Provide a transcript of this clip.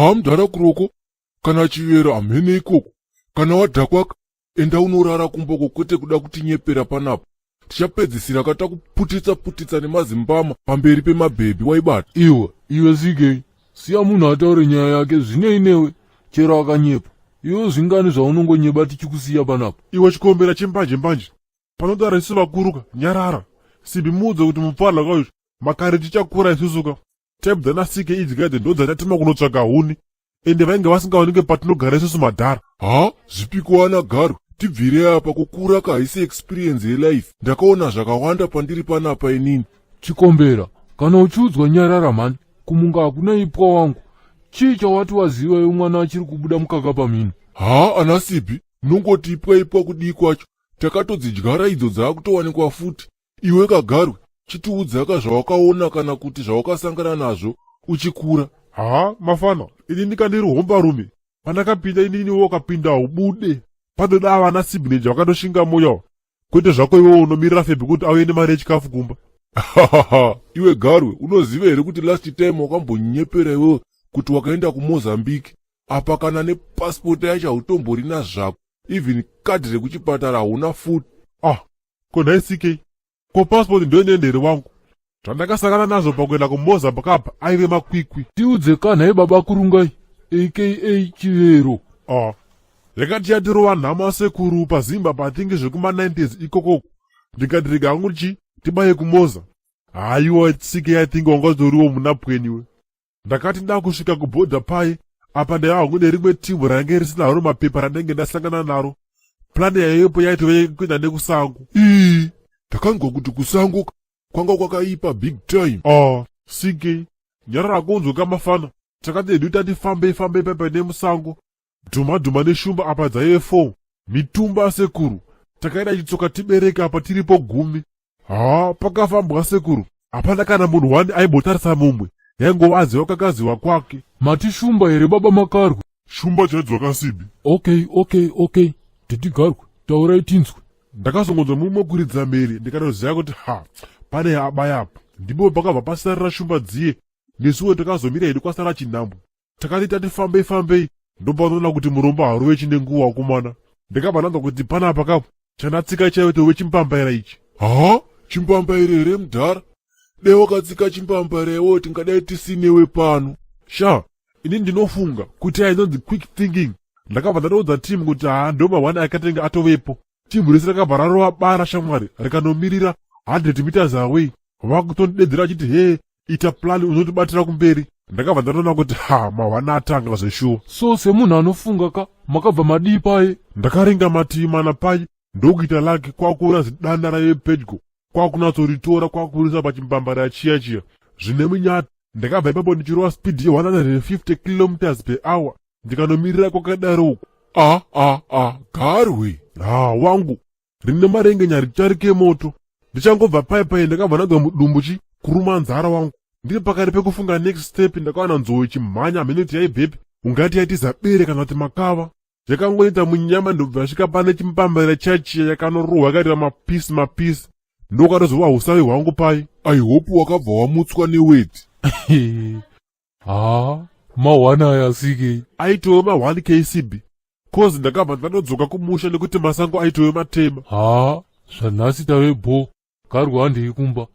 Haa, mudhara Kuroko kana Chivero, hamhene ikoko. Kana wadhakwaka, enda unorara kumboko, kwete kuda kutinyepera panapa. Tichapedzisira katakuputitsa putitsa nemazimbama pamberi pemabhebhi, waibata. Iwe, iwe CK, siya munhu ataure nyaya yake. Zvinei newe chero akanyepa? Iwe, zvingani zvaunongonyeba tichikusiya panapa? Iwe chikombera chembanje mbanje, panodara isu vakuruka, nyarara. Simbi, muudze kuti mupfarla kaizvo makare tichakura isusuka. Type dzana CK idzi ndo dzatatima kunotsvaga huni, ende vainge vasingaoneke patinogara isusu madhara. Ha, zvipiko ana Garwe, tibvire apa. Kukura kahaisi experience yelife. Ndakaona zvakawanda pandiri panapa inini. Chikombera, kana uchiudzwa nyarara mhani. Kumunga hakuna ipwa wangu. Chii chawati waziva iwe, mwana achiri kubuda mukaka pamhino? Ha, ana Sibi, munongoti ipwa ipwa, kudii kwacho? Takatodzidyara idzo, dzaakutowanikwa futi. Iwe kaGarwe, chitiudzaka zvawakaona kana kuti zvawakasangana nazvo uchikura. Ha, mafana, ini ndikandiri hombarume. Pandakapinda inini, wakapinda ubude. Panoda vana Sibhineja vakandoshinga moyo, kwete zvako iwewo unomirira Febhi kuti auye nemari yechikafu kumba. Iwe Garwe, unoziva here kuti last time wakambonyepera iwewe kuti wakaenda kuMozambique? Apa kana nepasipoti yacho hautomborina zvako, even kadhi rekuchipatara hauna futi. Ah, ko nhai CK, ko pasipoti ndoinoenda here wangu? Zvandakasangana nazvo pakuenda kuMozambique apa aive makwikwi. Tiudze kanhai baba Kurungai, aka Chivero. Ah, yakati yatirova nhamo asekuru paZimba, I think zvekuma90s ikokoko. Ndikati rega hangu chi tibaye kuMoza. Haiwa CK, I think wangazotoriwo munapweniwe. Ndakati ndakusvika kubhodha pai apa, ndaiva hangu nerimwe timu rainge risina haro mapepa randenge ndasangana naro. Plan yaivepo yaitove kuenda nekusango. Ii, ndakanzwa kuti kusango kwanga kwakaipa big time. Ah, CK, nyarara kunzwe kamafana. Takati hedu tati fambei fambei pepe nemusango, dhuma dhuma neshumba apa dzaive 4 mitumba asekuru. Takaenda chitsoka tibereke, apa tiripo 10. Ha, pakafambwa sekuru, hapana kana munhu wani aimbotarisa mumwe, yaingova aziva kakaziwa kwake. Mati shumba here, baba Makarwe? Shumba chaidzo kasibi. Okay, titigarwe, taurai tinzwe. Ndakazongonzwa mumwe kuridza mhere, ndikatoziva kuti ha, pane abaya apa. Ndipo pakabva pasarira shumba dziye, nesuwo takazomira hedu kwasara chinhambwe. Takati tati fambei fambei, ndopanoona kuti murombo haruve chine nguva wakumana. Ndikabva ndanzwa kuti panapa kapo chandatsika chaivo tove chimbambaira ichi. Ha, chimbambaira here mudhara? Dai wakatsika chimbambaira iwewo, tingadai tisinewe pano. Sha, ini ndinofunga kuti ainonzi quick thinking. Ndakabva ndatoudza timu kuti haa, ndo ma1 akatenge atovepo. Timu rese rakabva rarova bara shamwari, rikanomirira 100 meters away, vakutondidedzera achiti, "He, ita plan, unotibatira kumberi." Ndakabva ndatoona kuti ha, ma1 atanga zveshuwa. So semunhu anofunga ka, makabva madii paye? Ndakaringa mativi mana pai, ndokuita laki kwakuona zidanda raive pedyo, kwakunatsoritora, kwakurisa pachimbambara chiya chiya zvine munyati. Ndakabva ipapo ndichirova speed ye150 kilometers per hour, ndikanomirira kwakadaro uku. A a a, Garwe! Ha wangu, rine marengenya richarike moto. Ndichangobva pai pai, ndakabva ndanzwa mudumbu chi kuruma nzara wangu. Ndiri pakati pekufunga next step, ndakawana nzou ichimhanya, hamene kuti yaibvepi, ungati yaitiza bere kana kuti makava. Yakangoita munyama, ndobva yasvika pane chimbambaira chachiya, yakanorohwa yakaita mapisi mapisi. Ndokatozova usavi hwangu pai. I hope wakabva wamutswa neweti. Ha, ma1 aya CK. Aitove ma1 kcb, cause ndakabva ndatodzoka kumusha nekuti masango aitove matema. Ha, zvanhasi tave bo. Garwe, handei kumba.